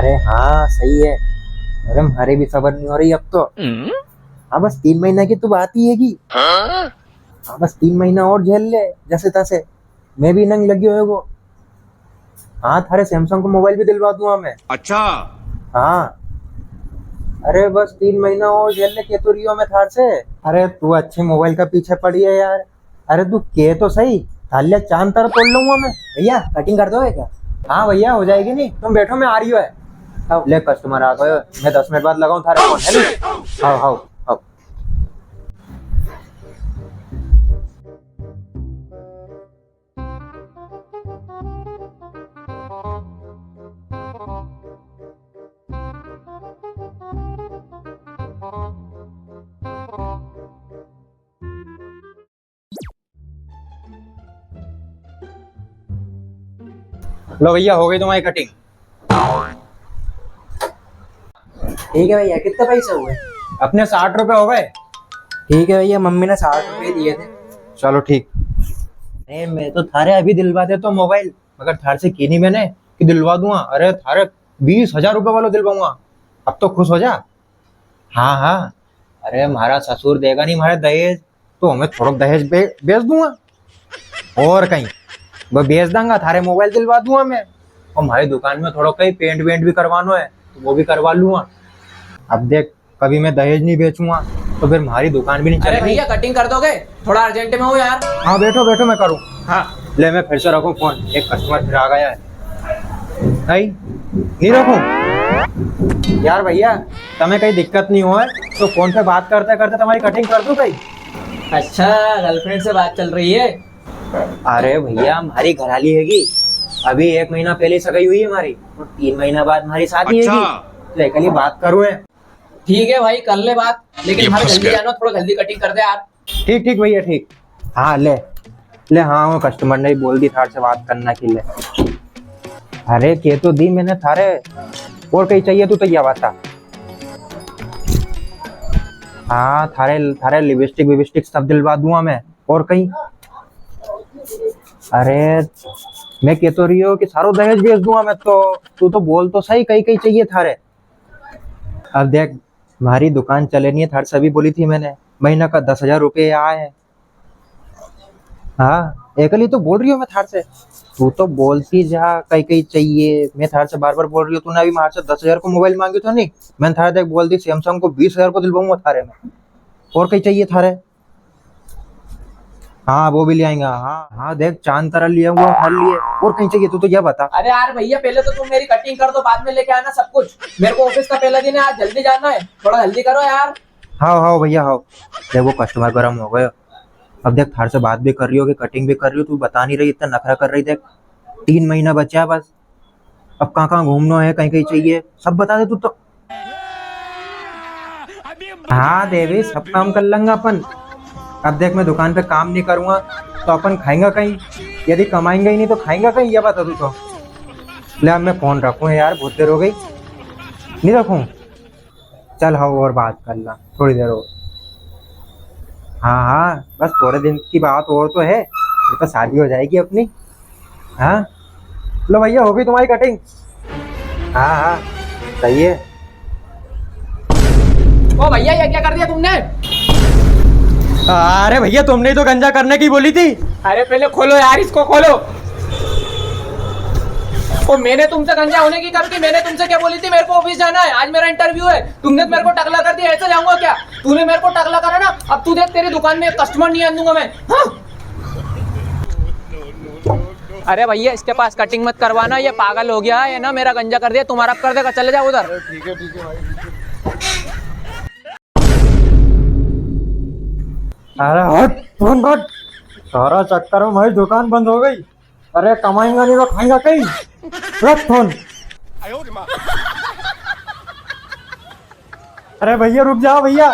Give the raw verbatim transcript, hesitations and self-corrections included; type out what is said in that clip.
अरे हाँ, सही है। अरे, म्हारे भी सबर नी हो रही अब तो। हम्म? हाँ, बस तीन महीना की तो बात ही है कि। हाँ? हाँ, बस तीन महीना और झेल ले, जैसे तैसे। मैं भी नंग लगी होएगो। हाँ, थारे Samsung को मोबाइल भी दिलवा दूंगा मैं। अच्छा। हाँ। अरे, बस तीन महीना और झेल ले, के तो रियो मैं थार से। अरे, तू अच्छे मोबाइल का पीछे पड़ी है यार। अरे, तू के तो सही, थाल्या चांद तारा तोड़ लूंगा मैं। भैया, cutting कर दोगे क्या? हाँ भैया, हो जाएगी नी, तुम बैठो, मैं आ रियो है। आओ। ले, customer आ गयो, मैं दस मिनट बाद लगाऊं थारे फोन, है नी? आओ, आओ, आओ। लो भैया, हो गई तुम्हारी cutting। ठीक है भैया, कितने पैसे हुए? अपने साठ रुपए हो गए। ठीक है भैया, मम्मी ने साठ रुपए दिए थे। चलो ठीक। अरे, मैं तो थारे अभी दिलवा देता हूँ मोबाइल, मगर थार से की नी मैंने कि दिलवा दूंगा। अरे, थारे बीस हजार रुपए वालो दिलवाऊंगा। अब तो खुश हो जा। हाँ, हाँ। अरे, म्हारा ससुर देगा नी म्हारे दहेज, तो मैं थोड़ो दहेज बे-, बेच दूंगा। और कई, वो बेच दूंगा, थारे मोबाइल दिलवा दूंगा मैं। और म्हारी दुकान में थोड़ो कई पेंट वेंट भी करवानो है, तो वो भी करवा लूंगा। अब देख, कभी मैं दहेज नी बेचूंगा, तो फिर म्हारी दुकान भी नी चलेगी। अरे भैया, cutting कर दोगे? थोड़ा urgent में हूँ यार। हाँ, बैठो, बैठो, मैं करूँ। हाँ। ले, मैं फिर से रखूँ फोन, एक customer फिर आ गया है। नहीं, नहीं रखूँ? यार भैया, तमे कई दिक्कत नी होय, तो फोन पे बात करते करते तुम्हारी cutting कर दूँ कई? अच्छा, girlfriend से बात चल रही है? अरे भैया, म्हारी घरवाली हैगी, अभी एक महीना पहले सगाई हुई है म्हारी, और तीन महीना बाद म्हारी शादी हैगी। अच्छा। तो एकली बात करूँ है। ठीक है भाई, कर ले बात, लेकिन ये म्हारे फंस जल्दी गया। जाना, थोड़ा जल्दी cutting कर दे यार। ठीक, ठीक भैया, ठीक। हाँ, ले, ले, हाँ, वो customer ने ही बोल दी थार से बात करना के लिए। अरे, के तो दी मैंने थारे, और कई चाहिए तू तो या बता। हाँ, थारे, थारे लिपस्टिक विपस्टिक सब दिलवा दूंगा मैं, और कई। अरे, मैं के तो रियो कि सारो दहेज बेच दूंगा मैं तो, तू तो बोल तो सही, कई कई चाहिए थारे। अब देख, म्हारी दुकान चले नी है, थारे से अभी बोली थी मैंने, महीना का दस हजार रुपये आए हैं। हाँ, एकली तो बोल रियो मैं थार से, तू तो बोलती जा, कई कई चाहिए। मैं थार से बार बार बोल रियो, तूने अभी म्हार से दस हजार को मोबाइल मांग्यो थो नी, मैंने थारे देख बोल दी, Samsung को बीस हजार को दिलवाऊंगा थारे में, और कई चाहिए थारे? हाँ, वो भी ले आएंगा। हाँ, हाँ, देख, चांद तारा लिया हुआ थारे लिए, और कई चाहिए तू तो या बता। अरे यार भैया, पहले तो तुम मेरी cutting कर दो, बाद में लेके आना सब कुछ। मेरे को office का पहला दिन है, आज जल्दी जाना है, थोड़ा जल्दी करो यार। हाँ, हाँ भैया, हाँ। देख, वो customer गर्म हो गयो। अब देख, थार से बात भी कर रियो कि cutting भी कर रियो, तू बता नी रही, इतना नखरा कर रही। देख, तीन महीना बचा है बस, अब कहाँ कहाँ घूमनो है, कई कई चाहिए, सब बता दे तू तो। हाँ देवी, सब काम कर लेंगा अपन। अब देख, मैं दुकान पे काम नी करूँगा तो अपन खाएंगा कई? यदि कमाएंगा ही नी तो खाएंगा कई, या बता तू तो। ले, अब मैं फोन रखूँ यार, बहुत देर हो गई। नी रखूँ? चल, हाँ, और बात कर ला थोड़ी देर और। हाँ, हाँ, बस थोड़े दिन की बात और तो है, फिर तो शादी हो जाएगी अपनी। हाँ, लो भैया, हो गई तुम्हारी cutting। हाँ, हाँ, सही है। ओ भैया, ये क्या कर दिया तुमने? अरे भैया, तुमने ही तो गंजा करने की बोली थी। अरे पहले खोलो यार, इसको खोलो। ओ, मैंने तुमसे गंजा होने की कब की? मैंने तुमसे क्या बोली थी? मेरे को office जाना है, आज मेरा interview है। तुमने तो मेरे को टकला कर दिया, ऐसे जाऊंगा क्या? तूने मेरे को टकला करा ना, अब तू देख, तेरी दुकान में एक customer नहीं आने दूंगा मैं। हाँ? अरे भैया, इसके पास cutting मत करवाना, ये पागल हो गया है ना, मेरा गंजा कर दिया। तुम्हारा कर देगा, चले जाओ उधर। अरे ठीक है, ठीक है भाई, ठीक है। अरे हट, फोन काट। सारा चक्कर में भाई दुकान बंद हो गई। अरे कमाएंगा नहीं तो खाएंगा कई। रख फोन। अरे भैया रुक जाओ भैया,